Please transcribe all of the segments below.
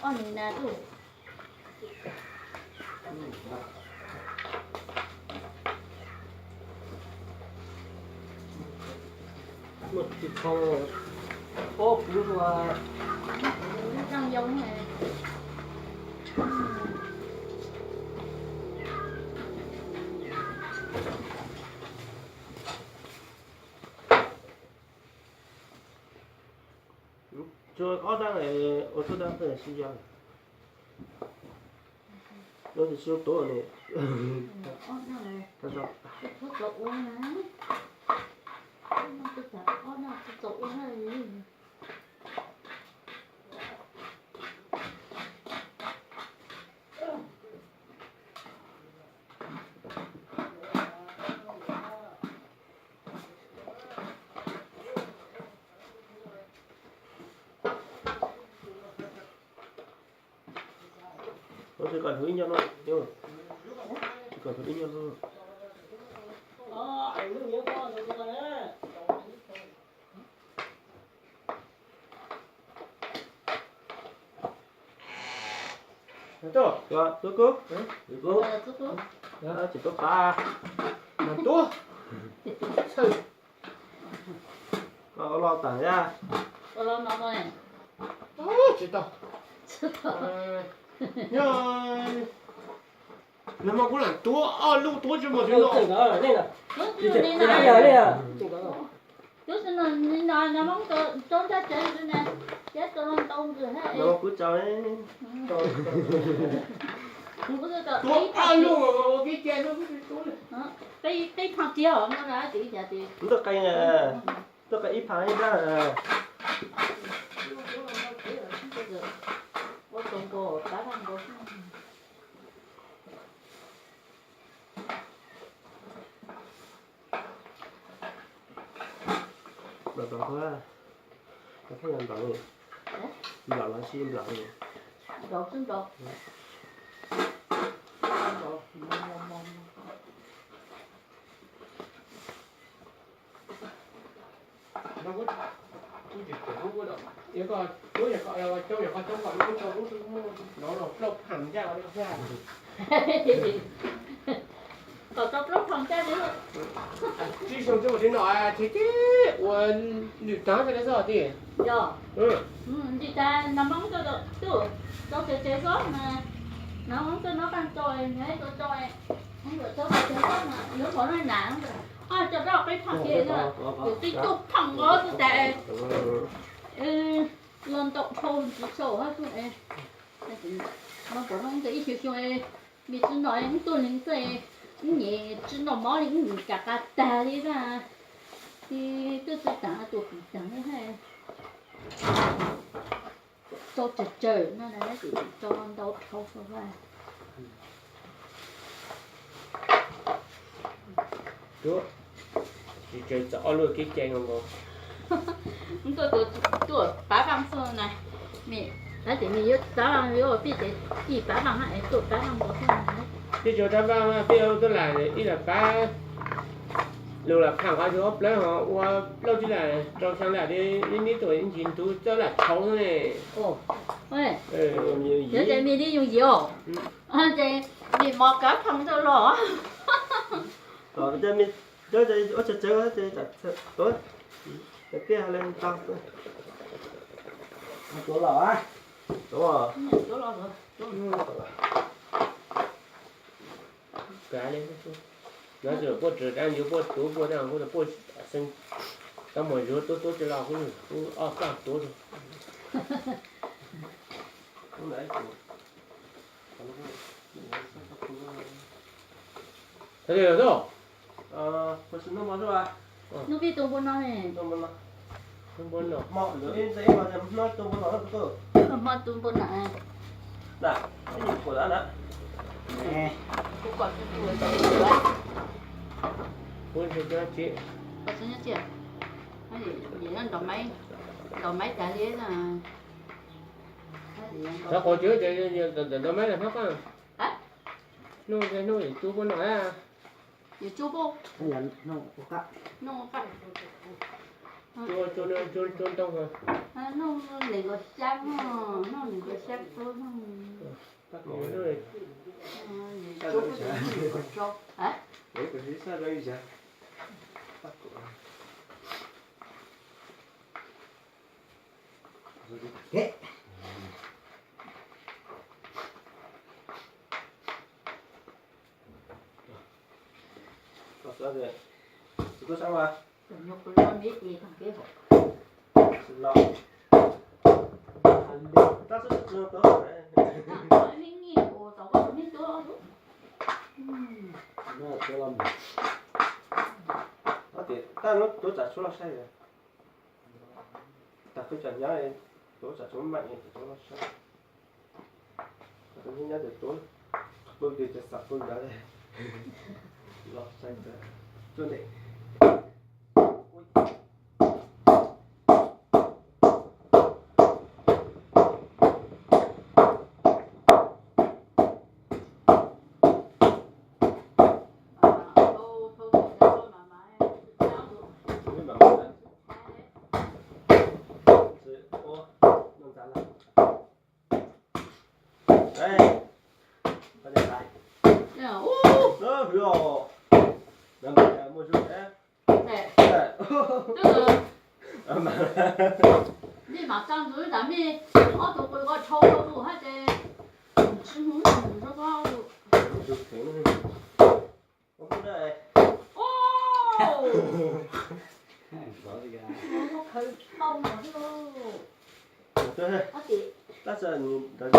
Ob nws na tuj. Muaj tus txhob pob kuv ua. Zoo yau ne. Tsuas ob dab, ua tub dab pheej sib zog. Lub twg sib tuav ne. Tsis kom dhau ib nyuag no, tsis kom dhau ib nyuag no. Tub kub, tsis tub qab. Tub, los tag ya. Tsis tau. Nag hmo kuv lam tuav ob lub tuav tsis muaj tus no. Tuav ob lub ua kev cai no. Peb phav tiag os, muab ntuj qe, ntuj qe ib phav ib dab. Nplaum nplaum, nplaum los sis nplaum. Kom tau plaub phav ncaj li. Tib xyoo tsis ua li no thiab ces ua lwm tag xwb tij. Yog, ntim tas nag hmo tuaj tuaj txog tsev tsev xwb mas, nag hmo tuaj noj qab tso, nag tuaj tso, tuaj txog tsev xwb mas yuav mov noj nas, tso rau peb phav kiag na, yus tib tug phav nqo xwb tas los ntaus dhau ntxiv sau hab xwb. No pom no ntawm ib xyoo xyoo, me tsi no wb tuaj li xwb, wb nyem tsi noj mov li, wb nyem kam qas tag li na. Ces tuaj tsi taag tuaj pim taag li hab. Tso tsawg tsawg no na, tso ntau dhau xwb. Tsis tsawg txog ob lub kev cai no nkaus. Tuaj, tuaj pav vaaj xwb na. Tab sis nws yuav pav vaaj, yuav ua pij ces ib pav vaaj na, tuaj pav vaaj nkaus xwb. Peb tsuas pav vaaj, peb yuav tuaj lam ib lam pav lug lam phaam qhov twg ob plawv ho ua plaub tsib lam rau xyaa lam li, neb tuaj ib ntsis ntug txawb lam tshauv ne. Ces me li yooj yim os. Ces me mov kav phaam rau los. Cov ua tsawg tsawg ces tuav, tiaj le tau. Tuav los, tuav. Kav li, no tsuas puaj tsuag dab, yuav puaj tuav puaj dab, puaj xeeb, tab mus zuav tuav tuav tsis los kuv, kuv ob txaj tuav rau. Thov tias, hnub peb tu npua no ne. Hmo tu npua no. Ntaus maiv tas li. Xav quas tsis ntawm ntaus maiv na hab. Hnub hnub yuav cub puab noj a? Yuav cub puab? Noj ua qab. Noj ua qab. Cub, cub, cub, cub ntoo. Noj nees nkaum xya, noj nees nkaum xya plaub. Tab lub tuav tsam tshuav los saib, tas qhov cov nyab tuav tsam tshuav maim, tuav los saib. Nyab tuav, pw twg ces xav pw ntawd, los saib ntawd, tuaj ntawm. Nej mam txaj ntxuv ntawd me, ob tug qw ko dhau rau tus hab ces tsis mus mus zog ko tus. Tab sis ntawd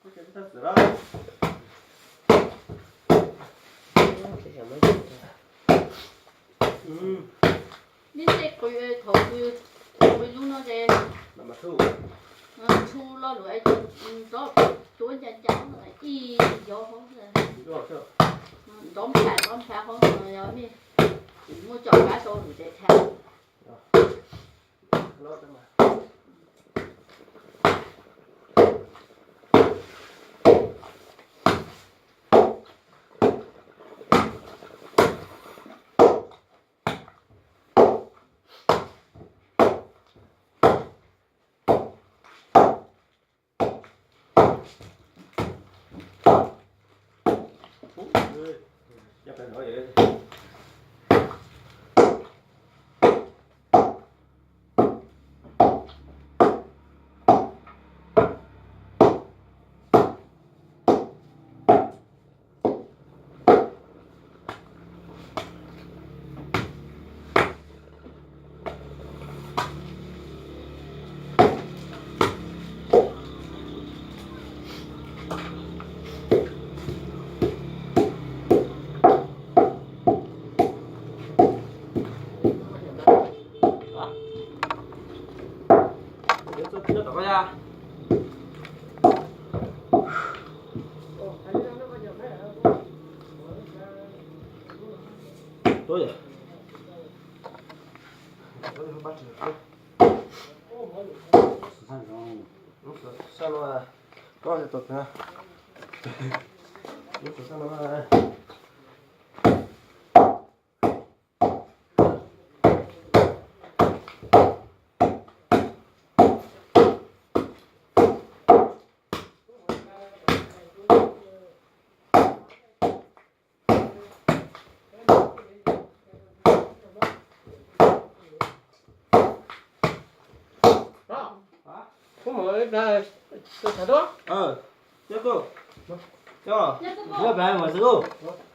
kuj txhaj txwm los. Nej tej qw thaum qw lub no ces ntshu lo lus es nrov tuav nca nca ib yov hauv, nrov nplha nrov nplha hauv no yog nej muaj cov kab sau lus ces thaij.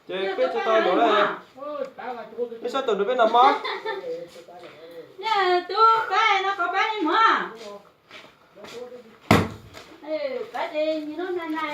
Ces peb tsis tau nrad, peb sab tus nrad peb noj mov. Tub pab no ko pab nej mov. Pab ces nyias lub nai nai.